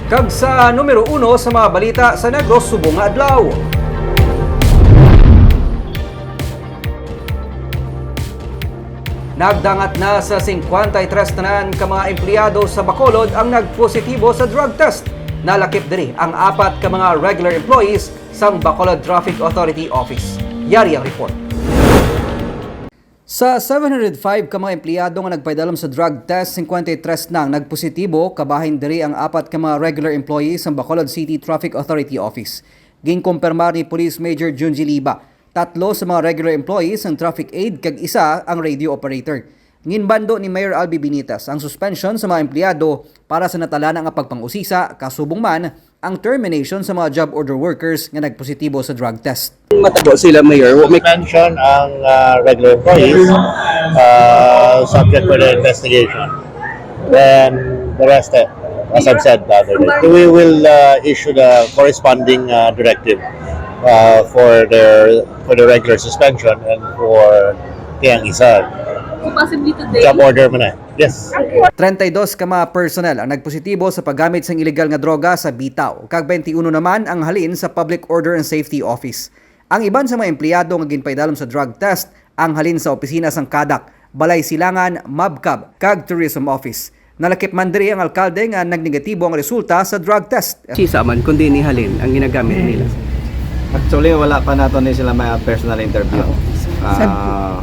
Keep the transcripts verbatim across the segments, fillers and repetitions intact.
Kag sa numero uno sa mga balita sa Negros subong nga adlaw. Nagdangat na sa singkwenta y tres tanan ka mga empleyado sa Bacolod ang nagpositibo sa drug test. Nalakip diri ang apat ka mga regular employees sang Bacolod Traffic Authority Office. Yari ang report. Sa seven hundred five ka mga empleyado nga nagpaidalom sa drug test, singkwenta y tres na ang nagpositibo, kabahin diri ang apat ka mga regular employees sang Bacolod City Traffic Authority Office. Ginkumpirmar ni Police Major Junji Liba, tatlo sa mga regular employees ang traffic aid kag isa ang radio operator. Ginbando ni Mayor Albi Binitas ang suspension sa mga empleyado para sa natalana nga pagpang-usisa, kasubong man ang termination sa mga job order workers nga nagpositibo sa drug test. Matabo sila, Mayor. Wa may Suspension ang, ah, regular employees, ah, subject for the investigation. Then the rest, eh, as I've said the other day, we will, uh, issue the corresponding, uh, directive, uh, for their, for the regular suspension and for Tiang Isa. So, possibly today? Job order man eh. Yes. Treinta y dos ka mga personnel ang nagpositibo sa paggamit sang iligal nga droga sa Bitaw, kag twenty-one naman ang halin sa Public Order and Safety Office. Ang iban sa mga empleyado nga ginpaidalom sa drug test ang halin sa opisina sang kadak, balay silangan, mabkab, kag tourism office. Nalakip man diri ang alkalde nga nagnegatibo ang resulta sa drug test. Sisa man, kundi ni halin ang ginagamit nila. Actually, wala pa nato ni sila may personal interview. Ah,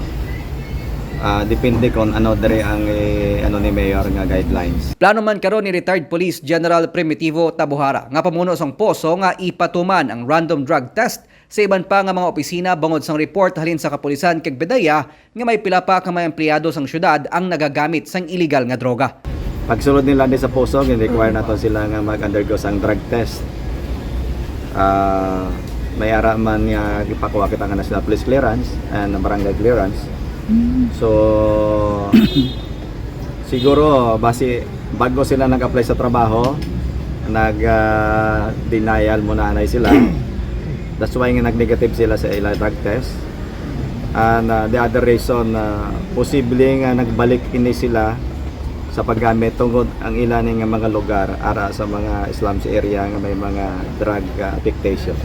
ah, depende kung ano diri ang, eh, ano ni Mayor nga guidelines. Plano man karon ni retired Police General Primitivo Tabuhara nga pamuno sang poso nga ipatuman ang random drug test sa iban pa nga mga opisina bangod sang report halin sa kapulisan kag PDEA nga may pila pa ka mga empleyado sang syudad ang nagagamit sang iligal nga droga. Pagsulod nila ni sa poso, gin-require nato sila nga mag-undergo sang drug test. Ah, may ara man nga gipakuha kita nga national police clearance and barangay clearance. So, siguro, basi bago sila nag-apply sa trabaho, nag, ah, denial muna anay sila. That's why nga nag-negative sila sa ila drug test. And, ah, the other reason, ah, posible nga nagbalik ini sila sa paggamit tungod ang ila ni nga mga lugar ara sa mga slums area nga may mga drug, ah, affectation.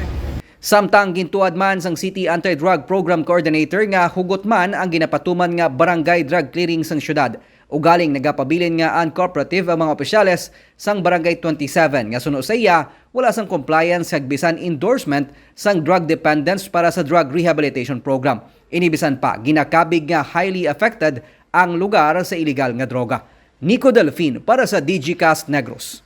Samtang gintuad man sang City Anti-Drug Program Coordinator nga hugot man ang ginapatuman nga barangay drug clearing sang syudad, ugaling nagapabilin nga uncooperative ang mga opisyales sang Barangay twenty-seven nga suno sa iya wala sang compliance kag bisan endorsement sang drug dependence para sa drug rehabilitation program. Ini bisan pa ginakabig nga highly affected ang lugar sa iligal nga droga. Nico Delfin para sa Digicast Negros.